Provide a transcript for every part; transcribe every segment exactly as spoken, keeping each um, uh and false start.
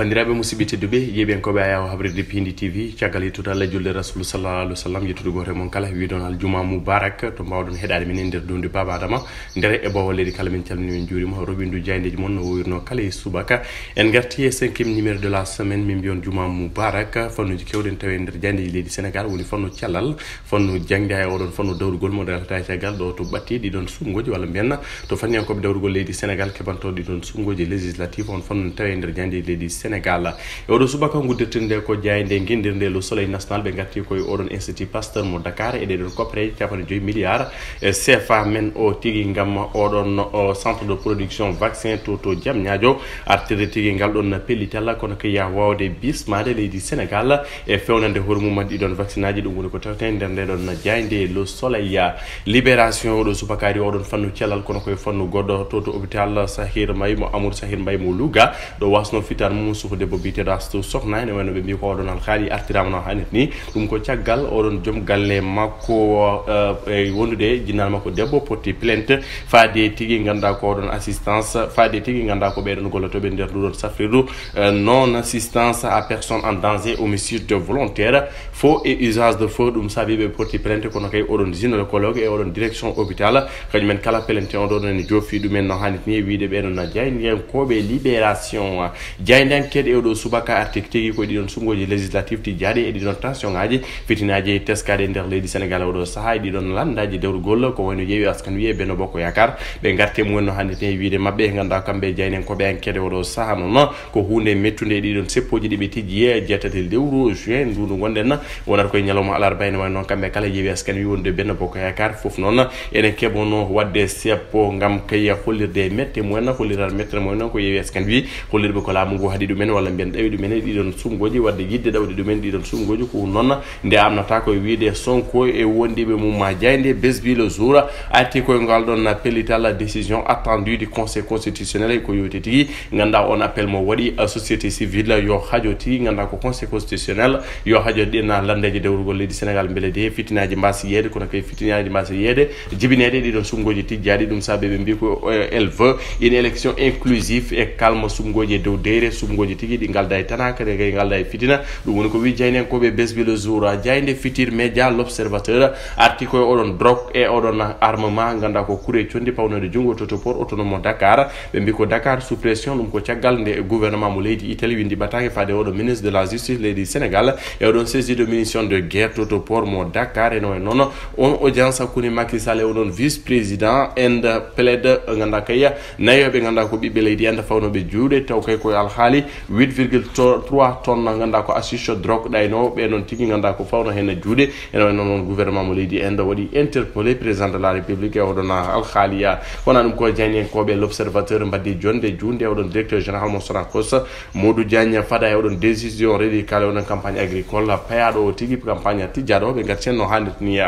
Banndiraaɓe musidɓe tedduɓe, yeeɓiyankooɓe Ayaw Habrirde P N D T V, caggal yettude Allah, julde Rasulu sallallahu alaihi wasallam, yettude gooto e mon kala, wi'uɗon aljumaa mubarak, to mbaawɗon heɗaade men e nder duunde Baaba Adama, ndere e bawal leydi kala, min calmini, min njuurima. Roɓindu jaayndeeji mon no wowirno kala e subaka. En ngarti e cinquième numéro de la semaine, min mbiyon jumaa mubarak. Fannuuji keewɗi ene tawi e nder jaayndeeji leydi Sénégal, woni fannu cellal, fannu jaŋde, e oɗon fannu dawrugol mo darata e caggal ɗo to ɓatti ɗiɗon suɓngooji, walla mbiyen to fanniyankooɓe dawrugol leydi Sénégal keɓanto ɗiɗon suɓngooji législative, on fannu ene tawi e nder jaayndeeji leydi Sénégal. E oɗo subaka nguddirtinde ko jaaynde ngendirnde Le Soleil National, ɓe ngarti koye oɗon Institut Pasteur mo Dakar e ɗeɗon koppereeje capanɗe joyi milliards e C F A men o tigi ngam oɗon o centre de production vaccin to, to Diamniadio, artirde tigi ngal ɗon pellital, kono ko yaa waawde bismaade leydi Sénégal e fewnande hoore mum ɗiɗon vaccinaji. Ɗum woni ko tawte nder nde ɗon jaaynde Le Soleil. Libération, oɗo subaka ari oɗon fannu cellal, kono koye fannu goɗɗo to, to hôpital Sahir Mbaye mo Amadou Sahir Mbaye mo Louga, ɗo wasno fitan mum suufu debbo biyeteeɗo Astou Sokhna, ene wayno ɓe mbi ko oɗon alhaali artiraama no hannirta ni. Ɗum ko caggal oɗon joom galle makko, eh, e wondude e jinnaal makko debbo porti plainte faade tigi ngannduɗaa ko oɗon assistance, faade tigi ngannduɗaa ko ɓeɗon gollotooɓe nder nduɗon safrirdu, eh, non assistance à personne en danger, homicide volontaire, faux et usage de faux. Ɗum saabi ɓe porti plainte, kono kay oɗon gynécologue e oɗon direction hôpital, kañum en kala plainte on ɗon ene joofi ɗumen no hannirta ni, e wiide ɓeɗon na jaayndiyankooɓe Libération. Jaaynde Enquête e oɗo subaka arti tigi ko ɗiɗon suɓngooji législative tijjaaɗi e ɗiɗon tension ngaji, fitinaaji teskaɗi e nder leydi Sénégal e oɗo sahaa, e ɗiɗon lanndaji dawrugol, ko wayno Yewwi Askan Wi e Benno Bokk Yaakaar. Ɓe ngarti e mumen no hannirta ni e wiide maɓɓe, ngannduɗaa kamɓe jaayndiyankooɓe Enquête e oɗo sahaa noon ko huunde mettunde e ɗiɗon seppooji ɗi ɓe tijji e jeetati lewru juin ndu ndu ngonɗen, wonata koye ñalawma alarba. Ene wayno noon kamɓe kala Yewwi Askan Wi wondude Benno Bokk Yaakaar fof noon ene keɓono waɗde seppo ngam kay hollirde mette mumen, holliral mettere mumen noon ko Yewwi Askan Wi hollirɓe ko laamu ngu haɗi ɗumen walla mbiyen ɗawi ɗumen e ɗiɗon suɓngooji, waɗde yiɗde ɗawde ɗumen ɗiɗon suɓngooji. Ko noon nde amnata ko e wiide Sonko e wondiɓe mum ma jaaynde Bés Bi Le Jour arti koye ngal ɗon pellital, décision attendue du Conseil constitutionnel, ko yowti tigi ngannduɗaa on appel mo waɗi, eh, société civile yo hajo tigi ngannduɗaa ko Conseil constitutionnel yo hajo ɗin lanndeeji dawrugol leydi Sénégal mbele de fitinaaji mbasi yeede, kono kay fitinaaji mbasi yeede jibineede ɗiɗon suɓngooji tijjaaɗi. Ɗum saabi ɓe mbi ko, eh, elle veut une élection inclusive et calme, suɓngooji e dow deyre, suɓngooji tigi ɗi ngalda e tana, kadi kay ngalda e fitina. Ɗum woni ko wi jaayndiyankooɓe Bés Bi Le Jour. Jaaynde Futurs Médias, L'Observateur arti koye oɗon drogue e oɗon armement, ngannduɗaa ko kure conndi pawnoyde junngo to, to port autonome mo Dakar. Ɓe mbi ko Dakar sous pression, ɗum ko caggal nde gouvernement mo leydi Italie winndi ɓataake faade oɗo ministre de la Justice leydi Sénégal e oɗon saisie de munitions de guerre to, to port mo Dakar. Ene wayno noon on audience hakkunde Macky Sall e oɗon vice président Inde plaide, ngannduɗaa kay nayoɓe ngannduɗaa ko ɓiɓɓe leydi Inde fawnooɓe juuɗe, taw kay koye alhaali huit virgule trois tonnes ngannduɗaa ko hashish drogue ɗayno ɓe noon tigi ngannduɗaa ko fawno heen juuɗe. Ene wayno noon gouvernement mo leydi Inde waɗi interpellé président de la République e oɗon alhaaliya. Kono ɗum ko jaayndiyankooɓe L'Observateur mbaddi jonnde juutnde e oɗon directeur général mo Sonacos, Modou Diagne, fada e oɗon décision reedi kala oɗon campagne agricole payaɗo o tigi, campagne tijjaɗo ɓe ngarti no hannirta ni.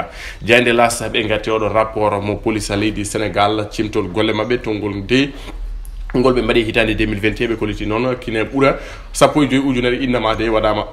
Jaaynde L'As ɓe ngarti oɗon rapport mo police leydi Sénégal, cimtol golle maɓɓe to ngol de ngol ɓe mbaɗi hitaande deux mille vingt et un, ɓe kolliti noon kine ɓura sappo e joyi ujunere innama de waɗama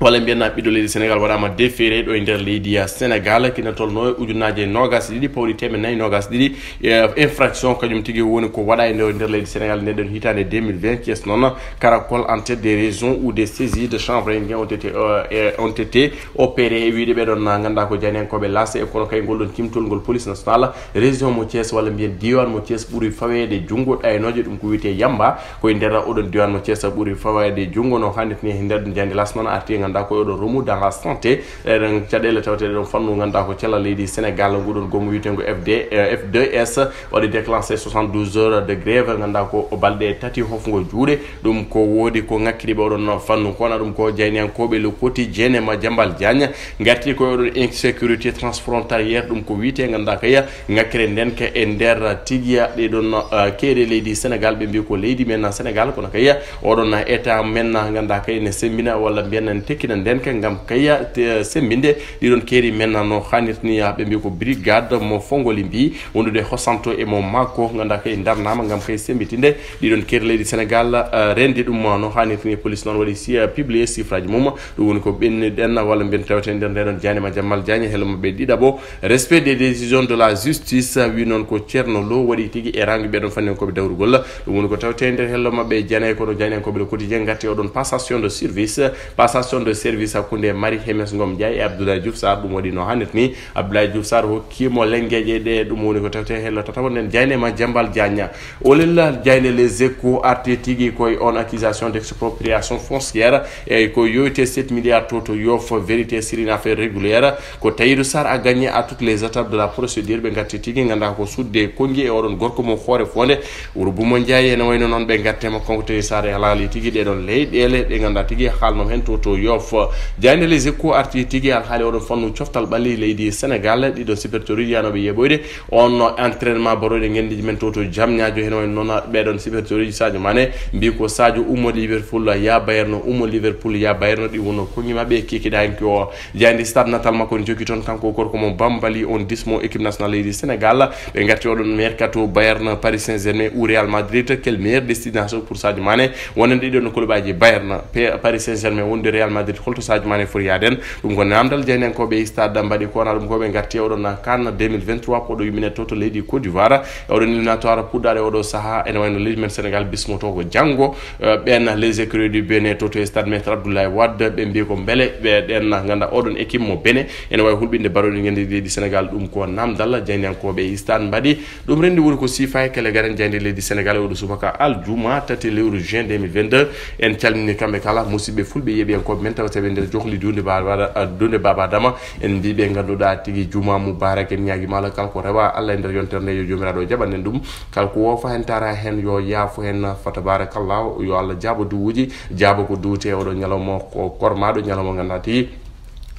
walla mbiyen na ɓiɗɗo leydi Sénégal waɗama déféré ɗo e nder leydi ya Sénégal, kina tolno e ujunnaaje noogas e ɗiɗi pawɗi teemeɗɗe nayi noogas e ɗiɗi, eh, infraction kañum tigi woni ko waɗa e nder, nder leydi Sénégal nde ɗon hitaande deux mille vingt. Thiès noon, Caracol en tête des régions où des saisies de chanvre et ont été, euh, et ont été opérées. E wiide ɓeɗon na ngannduɗaa ko jaayndiyankooɓe L'As e kono kay ngol ɗon cimtol ngol police nationale région mo Thiès walla mbiyen diwan mo Thiès ɓuri faweede junngo ɗaynooje, ɗum ko wiyetee yamba. Koye nder oɗon diwan mo Thiès ɓuri faweede junngo no hannirta ni. E nder ɗum jaaynde L'As noon arti e ngannduɗaa ko oɗo romu dans la santé. Eɗen caɗeele tawteɗe ɗon fannu ngannduɗaa ko cellal leydi Sénégal, nguɗon goomu wiyeteengo F D, eh, F deux S waɗi déclenché soixante-douze heures de grève, ngannduɗaa ko balɗe tati hofngo juuɗe. Ɗum ko woodi ko ŋakkiri ɓe oɗon fannu. Kono ɗum ko jaayndiyankooɓe Le Quotidien e Madiambal Diagne ngarti ko e oɗon insécurité transfrontalière, ɗum ko wiyetee ngannduɗaa kay ŋakkere nden ka e nder tigiya ɗe ɗon, eh, keeri leydi Sénégal. Ɓe mbi ko leydi men Sénégal, kono kay oɗon état men ngannduɗaa kay ne sembina walla mbiyen Kina ndenka ngam kaya te-, sembinde ɗiɗon keeri men no hannirta ni, ɓe mbi ko brigade mo Fongoli mbi wondude hosanto e mo makko, ngannduɗaa kay darnama ngam kay sembitinde ɗiɗon keeri leydi Sénégal, eh, rendi ɗum no hannirta ni. Police noon waɗi si, eh, publié chiffre aji mum. Ɗum woni ko ɓenni ɗen walla mbiyen tawte nder ndeɗon jaaynde ma Jammal Diagne, hello maɓɓe ɗiɗaɓo, respect des décisions de la justice, wi noon ko Thierno Lo waɗi tigi e rangi ɓeɗon fanninkoɓe dawrugol. Ɗum woni ko tawte nder hello maɓɓe Diagne, kono Diagne ko ɓe Le Quotidien gatti oɗon passation de service, passation de service hakkunde Marie Hemes Ngom Ndiaye e Abdoulaye Diouf Sarr. Ɗum waɗi no hannirta ni. Abdoulaye Diouf Sarr hokkimo lenngeeje ɗe, ɗum woni ko tawte hello tataɓo nden jaaynde ma Jammal Diagne. Olel jaaynde Les Échos arti tigi koye on accusation d'expropriation foncière, e ko yoyte sept milliards to to Yoff, vérité sur une affaire régulière. Ko Tahirou Sarr a gagné à toutes les étapes de la procédure, ɓe gatti tigi ngannduɗaa ko sudde konngi e oɗon gorko mo Hoore Fonde, wuro Bumo Ndiaye, ene wayno noon ɓe gattema kanko Tahirou Sarr e halaali tigi ɗeɗon leyɗele ɗe ngannduɗaa tigi haalnom hen to to Yoff. Jaaynde Les Échos arti tigi alhaali oɗon fannu coftal ɓalli leydi Sénégal, ɗiɗon supporteruji yanoɓe yeɓoyde on entraînement baroyɗe ngenndiji men to to Diamniadio, heno en noon ɓeɗon supporteruji Sadio Mané mbi ko Sadio ummo Liverpool ya Bayern, ummo Liverpool ya Bayern, ɗi wonno konngi maɓɓe e kikiɗanki o. Jaaynde Stade natal makko ne jokki toon kanko gorko mo Bambali, on dismo équipe nationale leydi Sénégal. Ɓe gatti oɗon mercato Bayern, Paris Saint-Germain ou Real Madrid, quelle meilleure destination pour Sadio Mané? Wonande ɗiɗon no kolobaji Bayern, P-, Paris Saint-Germain wonde Real Madrid, holto Sadio Mané foti yaaden? Ɗum ko namdal jaayndiyankoɓe Stade mbaɗi kona ɗum ko ɓe gatti oɗon na CAN deux mille vingt-trois koɗo yummine to to leydi Côte d'Ivoire. E oɗon éliminatoire puɗɗaɗo e oɗo saaha ene wayno leydi men Sénégal bismoto ko janngo. Eh, ɓen Les Écureuils du Bénin to to stade Maître Abdoulaye Wade, ɓe mbi ko beele ɓe ɗen ganda oɗon équipe mo Bénin ene wawi hulɓinde baroɗe ngendi leydi Sénégal. Ɗum ko namdal jaayndiyankoɓe Stade mbaɗi. Ɗum rendi woni ko sifa e kele garen jaaynde leydi Sénégal e oɗo subaka aljuma tati lewru juin deux mille vingt-deux. En calmini kamɓe kala musidɓe fulɓe yeeɓiyankoɓe men tawateɓe nder johli dunde baba, dunde baba dama. En mbiɓe ganduɗa tigi juma mubarak, en ñaguima Allah kala ko rewa Allah e nder yontere nde yo jomiraɗo jaɓan en ɗum. Kala ko wofa hen tara hen yo yaafo hen fa tabarakallah, yo Allah jaabo duwuji, jaabo ko duwte oɗo ñalawma ko kormaɗo ñalawma ganduɗa tigi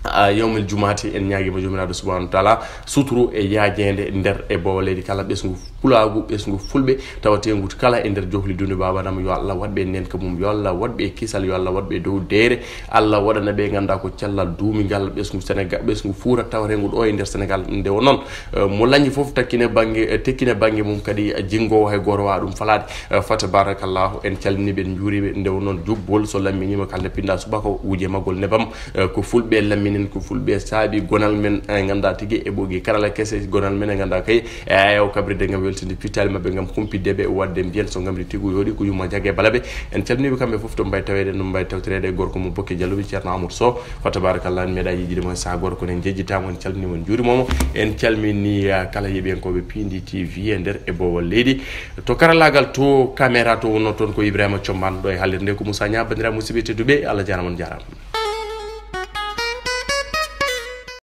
a, yawmil jumaati, en ñaagiima Joomiraaɗo subhaanahu wa taala suturu e yaajeende nder e boowa leydi kala, ɓesngu pulaagu, ɓesngu fulɓe, tawateengu kala e nder johli dunde Baaba Adama. Yo Allah waɗ ɓe ndenka mum, yo Allah waɗ ɓe kisal, yo Allah waɗ ɓe dow deere, Allah waɗana ɓe ngannda ko cellal duumingal, ɓesngu Sénégal, ɓesngu Fuuta tawateengu ɗo e nder Sénégal. Nde o noon, eh, mo lañi fof takkine bannge, eh, tekkine bannge mum kadi, eh, jinngoowo hay gooto waawa ɗum falaade. Eh, fa tabarakallahu, en calminiiɓe, en njuuriiɓe. Nde o noon jubbol so lamminiima kala nde pinɗa subaka, wuje maggol nebam. Eh, ko fulɓe lamminen, ko fulɓe saabi gonal men, eh, ngannda tigi e ɓogi karala kese, gonal men e ngannda kay, e ayaw kabride ngam weltinde pittaali maɓɓe, ngam humpitde ɓe, waɗde mbiyen so ngamri tigu yooɗi, ko yumma jagge balaɓe. En calminiiɓe kamɓe fof to mbayi taweede, no mbayi tawtoreede e gorko mo Bokke Jalluɓe, Ceerno Amadou Sow. Fa tabarakallah, en meeɗa yijiide mo e saha gooto, kono en jejjitaamo, en calminiimo, en njuurimomo. En calmini, ah, kala yeeɓiyankooɓe P N D T V e nder e boowal leydi. To karallaagal to caméra to wonno toon ko Ibrahima Combaan, ɗo e haalirde ko Moussa Niang. Banndiraaɓe musidɓe tedduɓe, Allah jaaraama, on njaaraama.